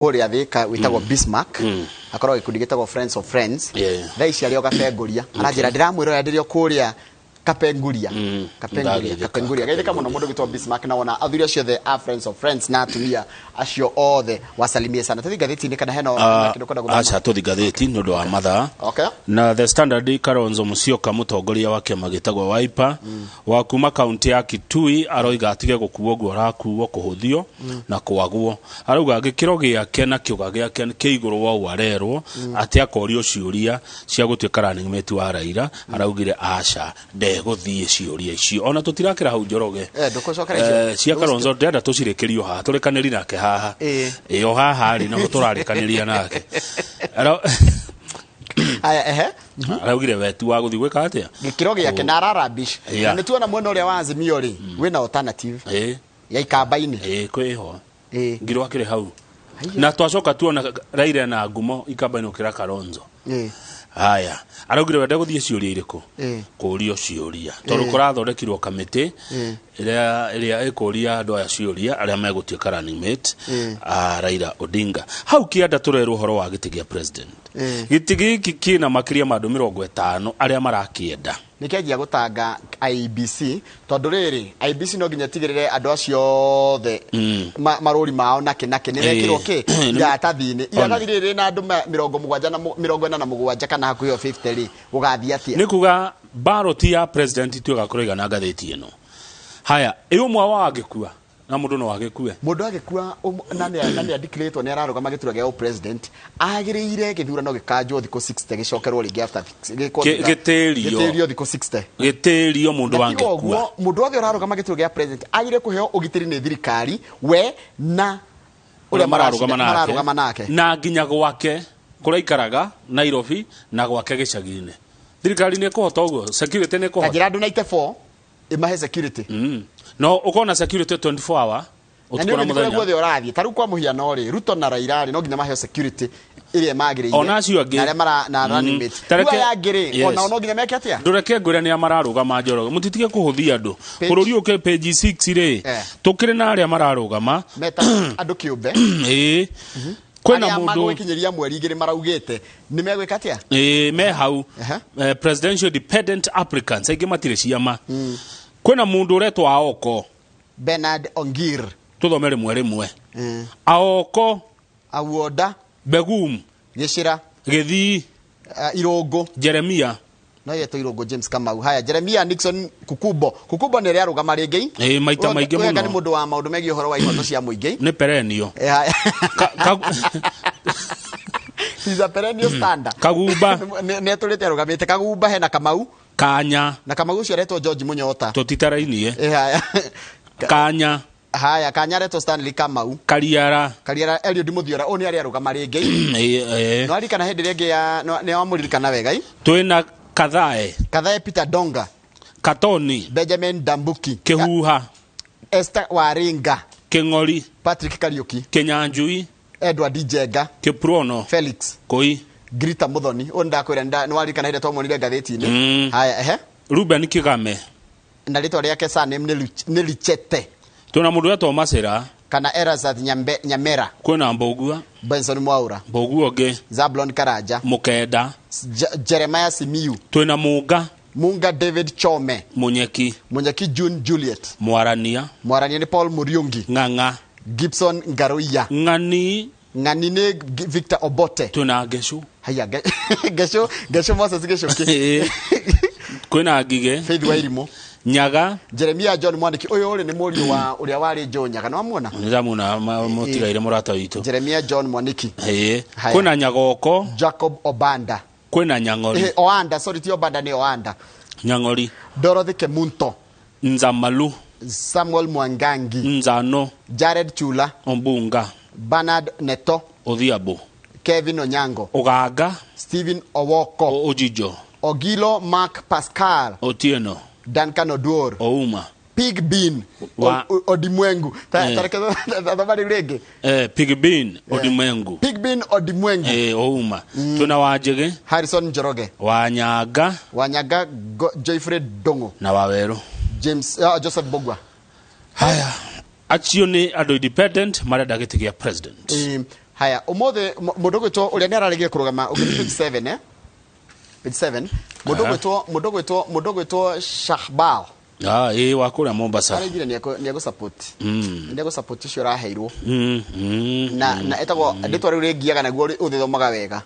Kũrĩa Thĩka wĩtagwo Bismarck, akoragwo gĩkundi gĩtagwo Friends of Friends. Thaa ici arĩ o Gabenguria, aranjĩra ndĩramwĩrora ndĩrĩ o kũrĩa Kapenguria. Kapenguria. Ndagĩthĩka. Kapenguria geithĩka mũno mũndũ wĩtwo Bismarck na wona athuri acio othe a Friends of Friends na atumia acio othe wasalimie sana. Tũthiĩ ngathĩti-inĩ kana hena hena kĩndũ ũkwenda gũthoma? Aca, tũthi ngathĩti nĩ ũndũ wa mathaa. Na The Standard, Kalonzo Musyoka, mũtongoria wa kĩama gĩtagwo Wiper wa kuma kaunti ya Kitui, aroiga atige gũkuo ũguo arakuo, kũhũthio na kwagwo. Arauga gĩkĩro gĩake na kĩũga gĩake kĩ igũrũ wa ũguo arerwo atĩ akorio ciũria cia gũtuĩka running mate wa Raila. Araugire aca, ndegũthiĩ ciũria icio. Ona tũtirakĩra hau, Njoroge. Ndũkũcokera icio. Cia Kalonzo ndĩrenda tũcirĩkĩrio haha, tũrĩkanĩri nake haha. Ĩyo haha rĩ, naho tũrarĩkanĩria nake. Aya, ehe. Araugire wetu wa gũthiĩ gwĩka atĩa? Gĩkĩro gĩake na ararabish. Na nĩ tuona mwena ũrĩa wa Azimio rĩ, wĩna alternative ya Ikamba-inĩ. Ĩ, kwĩho ngiro akĩrĩ hau. Na twacoka tuona Raila na ngumo Ikamba-inĩ gũkĩra Kalonzo. Haya, araugire wende gũthiĩ ciũria irĩkũ? Kũrio ciũria tondũ kũrathondekirwo kamĩtĩ ĩrĩa ĩkũria andũ aya ciũria arĩa megũtuĩka running mate a Raila Odinga. Hau kĩanda tũrerwo ũhoro wa gĩtĩ gĩa president. Gĩtĩ gĩkĩ kĩna makĩria ma andũ 50 arĩa marakĩenda. Nĩkĩanjia gũtanga IEBC, tondũ rĩrĩ, IEBC no nginya ĩtigĩrĩre andũ acio othe marũri mao nakĩ nakĩ nĩ mekĩrwo kĩ iratathi-inĩ. Iratathi rĩrĩ rĩna andũ 70 na 47 kana hakuhĩ o 50 rĩ, gũgathiĩ atĩa? Nĩ kuga ballot ya president tuĩga kũraiga na ngathĩti ĩno. Haya, ĩ ũmwe wao angĩkua, na mũndũ no agĩkue? Mũndũ agĩkua na nĩ adeclaretwo nĩ ararũgama gĩturwa gĩa president, agĩrĩire gĩthurano gĩkanjwo thikũ 60, gĩcokerwo rĩngĩ after gĩkwo Gĩtĩrio. Gĩtĩrio thikũ 60. Gĩtĩrio mũndũ Na tiga angĩkua. ũguo, mũndũ wothe ũrarũgama gĩturwa gĩa president agĩrĩire kũheo ũgitĩri nĩ thirikari, we na ũrĩa mararũgama nake, mararũgama nake. Na nginya gwake kũrĩa aikaraga Nairobi na gwake gĩcagi-inĩ, thirikari nĩ ĩkũhota ũguo? Security nĩ ĩkũhota? Kanjĩra andũ 94 ĩmahe security. No ũkona security 24 hour, Na ũtukũ nĩ na ũgĩthiĩ kũrĩa mũthenya. Guothe ũrathiĩ, ta rĩu kwa mũhiano rĩ, Ruto na Raila rĩ, no nginya maheo security ĩrĩa ĩmagĩrĩire. Ona acio angĩ. Na arĩa mara na running mate. Ta Rĩu aya angĩ rĩ, onao no nginya meke atĩa? Ndũreke ngwĩre nĩ a mararũgama, Njoroge, mũtitige kũhũthia andũ. Bũrũri ũkĩ page 6 rĩ, tũkĩrĩ na arĩa mararũgama. Meta andũ kĩũmbe. Ĩĩ, kwĩna Arĩa mũndũ magwĩkinyĩria mweri 2 maraugĩte nĩ megwĩka atĩa? Ĩĩ, me hau. Presidential independent applicants aingĩ matirĩ ciama. Kwĩna mũndũ ũretwo Aoko. Bernard Ongir. Tũthome rĩmwe rĩmwe. Aoko. Awuoda. Begum. Gĩcĩra. Gĩthii. Irũngũ. Jeremia. No yetwo Irũngũ James Kamau. Haya, Jeremia Nixon Kukumbo. Kukumbo nĩ arĩa arũgama rĩngĩ. Ĩĩ, maita maingĩ Ũyũ anga mũno. nĩ mũndũ wa maũndũ megiĩ ũhoro wa ihoto cia mũingĩ. Nĩ perenio. Haya. He's a perennial stander. Kagumba. Nĩ etũrĩte arũgamĩte. Kagumba, hena Kamau. Kanya. Na Kamau ũcio aretwo George Munyota. Tũtitarainie. Haya. Kanya. Haya, Kanya aretwo Stanley Kamau. Kariara. Kariara Eliud Muthiora, ũyũ nĩ arĩa arũgama rĩngĩ. Ĩĩ. No aririkana hĩndĩ ĩrĩa ĩngĩ ya nĩ wamũririkana wega i. Twĩna Kathae. Kathae Peter Donga. Katoni. Benjamin Dambuki. Kĩhuha. Esther Waringa. Kĩng'ori. Patrick Kariuki. Kĩnyanjui. Edward Njenga. Kĩprono. Felix. Koi. Grita Muthoni, ũyũ ndakwĩra nĩ waririkana hĩndĩ twamuonire ngathĩti-inĩ. Haya, ehe. Ruben Kigame. Na rĩtwa rĩake surname nĩ Lichete. Twĩna mũndũ wetwo Macera. Kana Erazath Nyamera. Kwĩna Mbũgua. Benson Mwaura. Mbũgua ũngĩ. Zablon Karanja. Mũkenda. Jeremiah Simiyu. Twĩna Munga. Munga David Chome. Munyeki. Munyeki June Juliet. Mwarania. Mwarania nĩ Paul Muriungi. Ng'ang'a. Gibson Ngaruiya. Ng'ani. Ng'ani nĩ Victor Obote. Twĩna Ngecu. Haya, Ngecu, Ngecu Moses Gĩcũki. Kwĩna Ngige. Faith Wairimu. Nyaga. Jeremiah John Mwaniki, ũyũ rĩ nĩ mũriũ wa ũrĩa warĩ Joe Nyaga, nĩ wamuona? Nĩndamuna mũtigaire mũrata witũ. Jeremiah John Mwaniki. Haya. Kwĩna Nyagoko. Jacob Obanda. Kwĩna Nyang'ori. Oanda, sorry, ti Obanda, nĩ Oanda. Nyang'ori. Dorothy Kemunto. Nzamalu. Samuel Mwangangi. Nzano. Jared Chula. Ombunga. Bernard Neto. Odhiambo. Kevin Onyango. Oganga. Stephen Owoko. Ojijo. Ogilo Mark Pascal. Otieno. Duncan Oduor. Ouma. Pig Bean. Odimwengu. Tareke thoma rĩu rĩngĩ. Pig Bean Odimwengu. Pig Bean Odimwengu. Ouma. Twĩna Wanjĩgĩ. Harrison Njoroge. Wanyanga. Wanyanga Joyfrey Ndung'u. Na Wawerũ. James Joseph Bogwa. Haya, acio nĩ andũ independent marenda gĩtĩ gĩa president. Haya, umuthi mundu gwitwo uria ni araregire kurugama ũngĩthiĩ page 7, page 7, mundu gwitwo mundu gwitwo mundu gwitwo Shahbal. Ah, ĩ, wa kũrĩa Mombasa. Araigire ni egũ support, ni egũ support ucio ũraheirwo na etagwo rĩtwa rĩu rĩngiaga naguo ũthithomaga wega.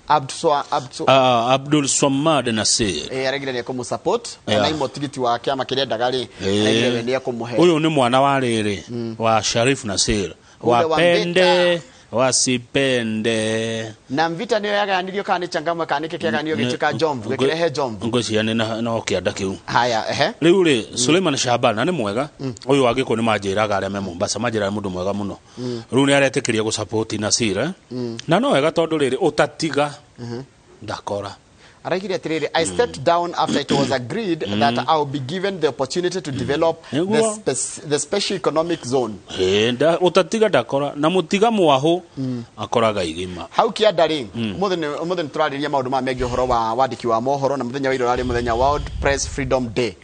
Abdul Ah, Abdul Swamad Nasir. Araigire ni ekũmũ support ona imo tigiti wa kĩama kĩrĩa endaga rĩ, araigire we ni ekũmũhe. Ũyũ nĩ mwana wa rĩrĩ wa Sharif Nasir. Ule wa Wapende wasipende. Na Mvita niyo yagayanirio kana nĩ Changamwe kana nĩkĩ kĩaganio gĩtuĩka Jomvu, gĩkĩrehe Jomvu. Ngwĩciria nĩ no kĩanda kĩu. Haya, ehe. Rĩu rĩ, Suleiman Shahbal na nĩ mwega ũyũ wa Gĩkũyũ, nĩ manjĩraga arĩa me Mombasa, manjĩraga nĩ mũndũ mwega mũno. Rĩu nĩ aretĩkĩria gũ-support Nasir, na no wega tondũ rĩrĩ ũtatiga ndakora. Araigire atiriri, "I stepped down after it was agreed that I will be given the opportunity to develop Nĩguo. the special economic zone." Ũtatiga ndakora na mũtiga mwahũ akoraga igima. Hau kĩanda rĩ, ũmũthĩ nĩ tũrarĩria maũndũ maya megiĩ ũhoro wa wandĩki wa mohoro, na mũthenya wa ira ũrarĩ mũthenya World Press Freedom Day.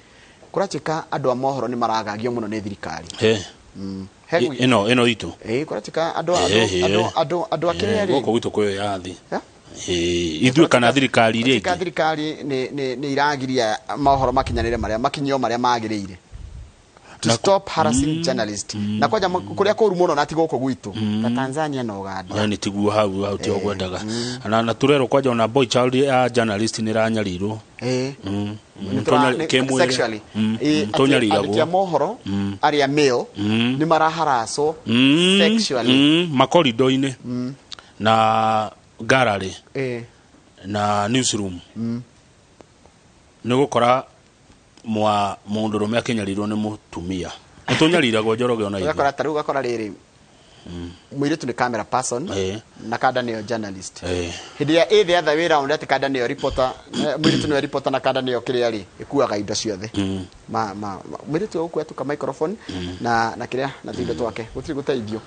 Kũratuĩka andũ a mohoro nĩ maragagio mũno nĩ thirikari. Ĩno itũ. Kũratuĩka andũ andũ andũ andũ a kĩrĩa rĩ Gũkũ gwitũ kwĩ yathi. Yeah? Ithuĩ kana thirikari iria Kũratuĩka ingĩ. Thirikari nĩ iragiria mohoro makinyanĩre marĩa makinyio marĩa magĩrĩire, to stop harassing journalist, na kwanja kũrĩa kũru mũno na ti gũkũ gwitũ ta Tanzania na Uganda. Nĩ tiguo, hau tio gwendaga na turerwo kwanja ona boy child ya journalist nĩ ĩranyarirwo. Sexually. Atĩ Tũnyariragwo. Andĩki a mohoro arĩa male nĩ maraharacwo sexually. Makorido-inĩ na gallery na newsroom nĩ gũkora mwa mũndũrũme akĩnyarirwo nĩ mũtumia. Nĩ tũnyariragwo, Njoroge, ona ithuĩ. Ũgakora ta rĩu, ũgakora rĩrĩ, mũirĩtu nĩ camera person na kanda nĩyo journalist. Hĩndĩ ĩrĩa ĩ the other way round, atĩ kanda nĩyo reporter, mũirĩtu nĩwe reporter na kanda nĩyo kĩrĩa rĩ ĩkuaga indo ciothe. Ma mũirĩtu egũkua tu ka microphone na kĩrĩa na tũindo twake, gũtirĩ gũteithio.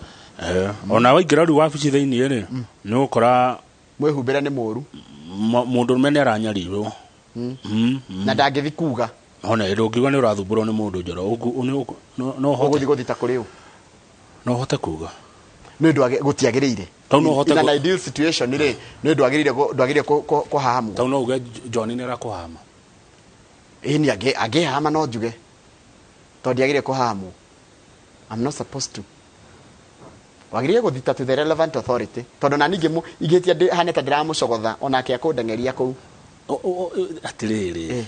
Ona waingĩra rĩu wabici thĩinĩ rĩ, nĩ ũgũkora mwĩhumbĩre nĩ mũru. Mũndũrũme nĩ aranyarirwo. Na ndangĩthi kuga. Ona ndũngiuga nĩ ũrathumbũrwo nĩ mũndũ, Njoro. No ũhote Ũgũthiĩ gũthita kũrĩ ũ? No ũhote kuga. Nĩ ũndũ gũtiagĩrĩire. Tau no ũhote In an ideal situation rĩ, nĩ ndwagĩrĩire kũhahamwo. Tau no uge John nĩ arakũhama. Ĩĩ, ni angĩhama no njuge, tondũ ndiagĩrĩire kũhahamwo. I'm not supposed to. Wagĩrĩire gũthita to the relevant authority, tondũ na ningĩ ingĩtia hane ta ndĩramũcogotha onake akũndengeria kũu. Atĩrĩrĩ,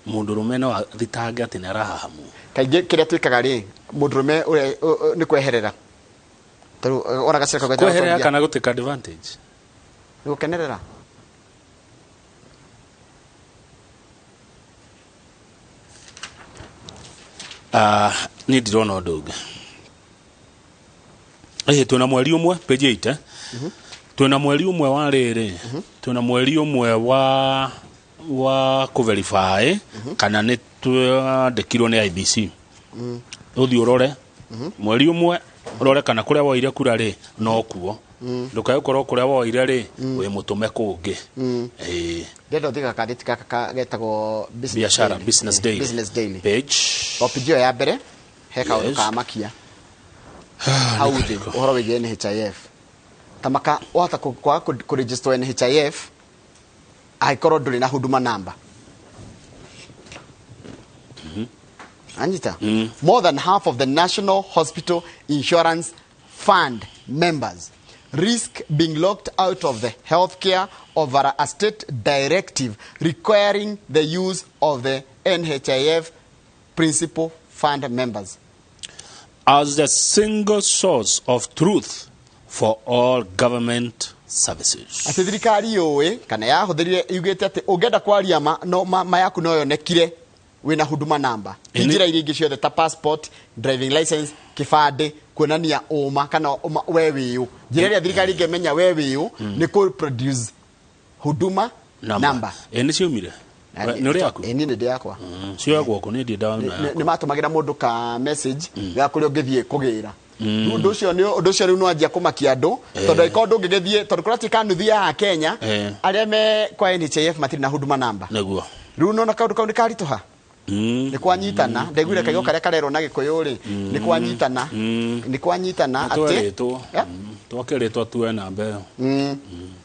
mũndũrũme no athitange atĩ nĩ arahahamwo? Kaingĩ kĩrĩa twĩkaga rĩ, mũndũrũme ũrĩa nĩ kweherera. Tarĩu ona gacĩra kau Kweherera kana gũ take advantage? Nĩ gũkenerera. Ah, niĩ ndirona ũndũ ũngĩ. Twĩna mweri ũmwe, page 8, eh? Twĩna mweri ũmwe wa rĩrĩ, twĩna mweri ũmwe wa kũ-verify kana nĩ twandĩkirwo nĩ IEBC. Ũthiĩ ũrore mweri ũmwe, ũrore kana kũrĩa woire kura rĩ no kuo, ndũkae gũkorwo kũrĩa woire rĩ wĩ mũtũme kũngĩ. Ndĩrenda ũthiĩ gakathĩti gaka getagwo Business Biashara. Daily. Business Daily. Business Daily. Page. O page ĩyo ya mbere he kaũndũ kamakia hau thĩ, ũhoro wĩgiĩ NHIF. Tamaka wahota kwaga kũ-register NHIF angĩkorwo ndũrĩ na huduma number. Anyita, more than half of the National Hospital Insurance Fund members risk being locked out of the healthcare over a state directive requiring the use of the NHIF principal fund members as the single source of truth for all government services. Atĩ thirikari yũĩ kana yahũthĩrire yugĩte atĩ ũngĩenda kwaria ma, no, ma yaku no yonekire wĩna huduma number, ti njĩra iria ingĩ ciothe ta passport, driving license, kĩbandĩ, kuonania ũma kana ũma we wĩũ. Njĩra ĩrĩa thirikari ĩngĩmenya we wĩũ nĩ kũ produce huduma number. Nĩ ciumire. Nĩ ũrĩ yaku? Ĩ, niĩ nĩ ndĩ yakwa. Cioyagwo kũ? Nĩ ndiĩ ndaona yakwa. Nĩ matũmagĩra mũndũ ka message ga kũrĩa ũngĩthiĩ kũgĩra. Rĩu ũndũ ũcio rĩu nĩwanjia kũmakia andũ, tondũ angĩkorwo ndũngĩgĩthiĩ, tondũ kũratuĩka nuthu ya Akenya arĩa me kwa NHIF matirĩ na huduma number. Rĩu nona kaũndũ kau nĩ karitũha. Nĩ kwanyitana ndaiguire kaigo karĩa karerwo na Gĩkũyũ rĩ, nĩ kwanyitana, nĩ kwanyitana atĩ twakĩrĩtwo tuwe namba ĩyo.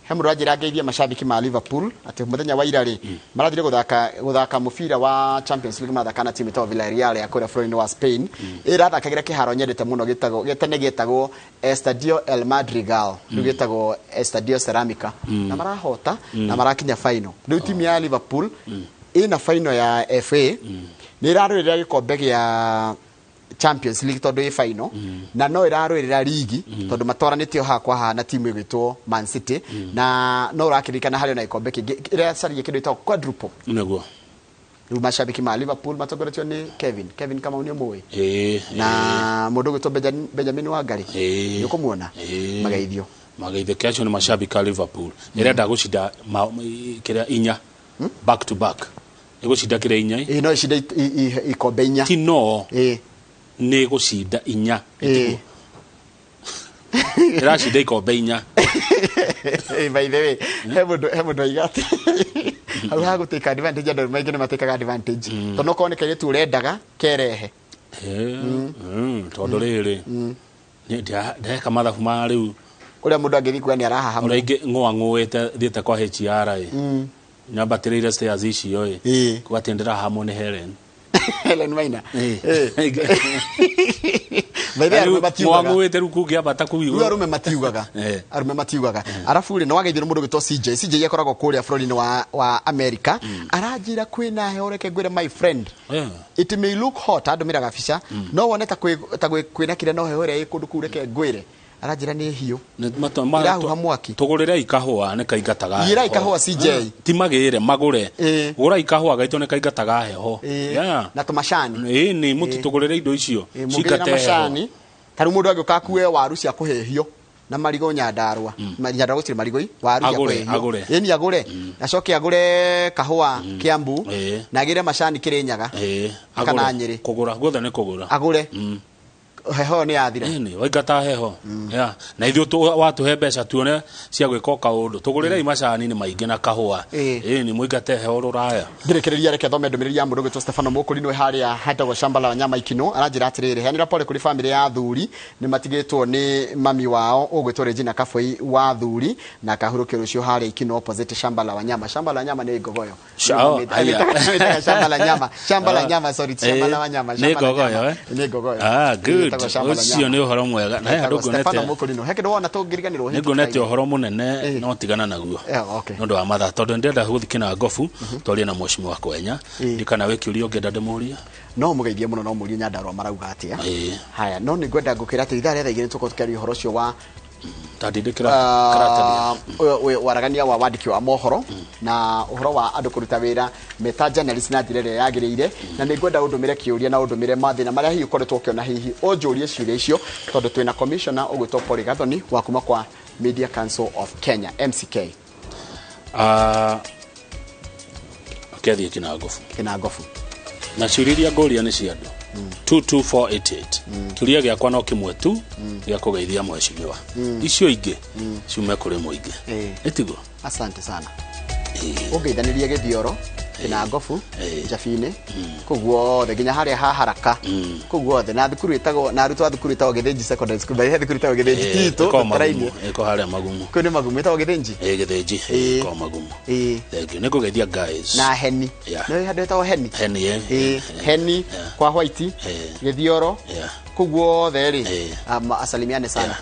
He mũndũ anjĩra ngeithie macambĩki ma Liverpool atĩ mũthenya wa ira rĩ, marathire gũthaka mũbira wa Champions League, marathaka na timu ĩtagwo Villarreal ya kũrĩa bũrũri-inĩ wa Spain. Ĩrathakagĩra kĩharo nyendete mũno gĩtagwo gĩtene gĩtagwo Estadio El Madrigal, rĩu gĩtagwo Estadio Ceramica, na marahota na marakinya final. Rĩu timu ya Liverpool ĩna final ya FA, nĩ ĩrarũĩrĩra gĩkombe gĩa Champions League tondũ ĩ final, na no ĩrarũĩrĩra ligi tondũ matwaranĩtio haha kwa haha na timu ĩgwĩtwo Man City, na no ũrakĩririkana harĩ na gĩkombe kĩngĩ ĩracaria kĩndũ gĩtagwo quadruple. Nĩguo. Rĩu macambĩki ma Liverpool matongoretio nĩ Kevin Kamau nĩ ũmũĩ, na mũndũ ũgwĩtwo Benjamin Wangari, nĩ ũkũmuona, mageithio. Mageithio acio nĩ macambĩki a Liverpool. Ĩrenda gũcinda kĩrĩa inya back to back, ĩgũcinda kĩrĩa inya. Ĩ no ĩcinde ikombe inya. Ti no nĩ gũcinda inya, ĩracinda ikombe inya. By the way, he mũndũ aiga atĩ hau ha gũtake advantage, andũ maingĩ nĩ matĩkaga advantage tondũ no korwo nĩ kairĩtu ũrendaga kerehe. Tondũ rĩrĩ ndeka mathabu ma rĩu ũrĩa mũndũ angĩthiĩ kuga nĩ arahahamũka. Ũrĩa ingĩ ng'ũang'ũĩte thiĩte kwa HR ĩ, nyambatĩrĩire stairs icio ĩ, kuga atĩ ndĩrahamwo nĩ Helen. Helen Maina. By the way, arũme matiugaga. Ng'ũang'ũĩte rĩu kũngĩambata kũu igũrũ. Rĩu arũme matiugaga. Arũme matiugaga. Arabu rĩ, no wageithio nĩ mũndũ ũgwĩtwo CJ. CJ akoragwo kũrĩa bũrũri-inĩ wa America. Aranjĩra kwĩna heho, reke ngwĩre my friend. It may look hot, andũmĩraga bica. No wone ta kwĩna kĩrĩa no heho ĩrĩa ĩ kũndũ kũu, reke ngwĩre. Aranjĩra nĩ hiũ. Irahuha mwaki. Tũgũrĩrei kahũa nĩ kaingataga heho. Gĩrai kahũa CJ. Ti magĩre, magũre. Gũrai kahũa gaitũ nĩ kaingataga heho. Na tũmacani. Ĩĩ, mũtitũgũrĩre indo icio. Mũngĩgĩra macani. Ta rĩu mũndũ angĩũka akue waru cia kũhĩhio na marigũ Nyandarũa. Nyandarũa gũtirĩ marigũ, waru cia kũhĩhio. Ĩni agũre. Acoke agũre kahũa Kiambu na agĩre macani Kĩrĩnyaga. Kana Nyĩrĩ. Kũgũra, guothe nĩ kũgũra. Agũre. Heho nĩ yathira. Ĩni, waingata heho. Na ithuĩ watũhe mbeca tuone cia gwĩka kaũndũ. Tũgũrĩrei macani nĩ maingĩ na kahũa. Ĩni, mũingate heho rũraya. Ngĩrĩkĩrĩria reke thome ndũmĩrĩri ya mũndũ ũgwĩtwo Stefano Mũkũri nĩwe harĩa hetagwo shamba la wanyama Ikino. Aranjĩra atĩrĩrĩ, heanĩra pole kũrĩ famĩlĩ ya athuri nĩ matigĩtwo nĩ mami wao ũgwĩtwo Regina Kaboi wa athuri na akahurũkio rũciũ harĩa Ikino opposite shamba la wanyama. Shamba la wanyama nĩ Ngogoyo. Shamba la nyama, shamba la nyama, sorry, shamba la wanyama, shamba la nyama. Nĩ Ngogoyo. Ah, good. Ũcio nĩ ũhoro mwega. Na he handũ nguonete Stefano Mũkũri no. He kĩndũ wona tũngĩriganĩrwo. Nĩ nguonete ũhoro mũnene no tigana naguo. Nĩ ũndũ wa mathaa tondũ ndĩrenda gũthiĩ Kĩnangobu twarie na mheshimiwa Kwenya. Ndikana wĩ kĩũria ũngĩenda ndĩmũrie. No mũgeithie mũno, no mũrie Nyandarũa marauga atĩa. Haya, no nĩ ngwenda ngũkĩra atĩ ithaa rĩa thaa igĩrĩ tũkorwo tũkĩaria ũhoro ũcio wa tandindĩkĩra karatathi waragania wa wandĩki wa mohoro na ũhoro wa andũ kũruta wĩra meta journalist na njĩra ĩrĩa yagĩrĩire, na nĩ ngwenda ũndũmĩre kĩũria na ũndũmĩre mathĩna marĩa hihi ũkoretwo ũkĩona, hihi ũnjũrie ciũria icio tondũ twĩna commissioner ũgwĩtwo Paul Gathoni wa kuma kwa Media Council of Kenya MCK. Akĩathiĩ Kĩnangobu. Kĩnangobu. Na ciũria iria ngũria nĩ cia andũ. 22488. Kĩũria gĩakwa no kĩmwe tu gĩa kũgeithia mheshimiwa. Icio ingĩ ciume kũrĩ mũingĩ. Ĩtiguo? Asante sana. Ũngeithanĩrie Gĩthioro, Kĩnangobu, Njabinĩ, kũu guothe nginya harĩa ha Haraka, kũu guothe na thukuru ĩtagwo, na arutwo a thukuru ĩtagwo Gĩthĩnji Secondary School. He thukuru ĩtagwo Gĩthĩnji titũ tũtarainie. Ĩko harĩa Magumu. Kũu nĩ Magumu ĩtagwo Gĩthĩnji? Gĩthĩnji, ĩko Magumu. Thank you. Nĩ kũgeithia guys. Na Heni. Nĩ handũ ĩtagwo Heni? Heni, Heni kwa White, Gĩthioro, kũu guothe rĩ, asalimiane sana.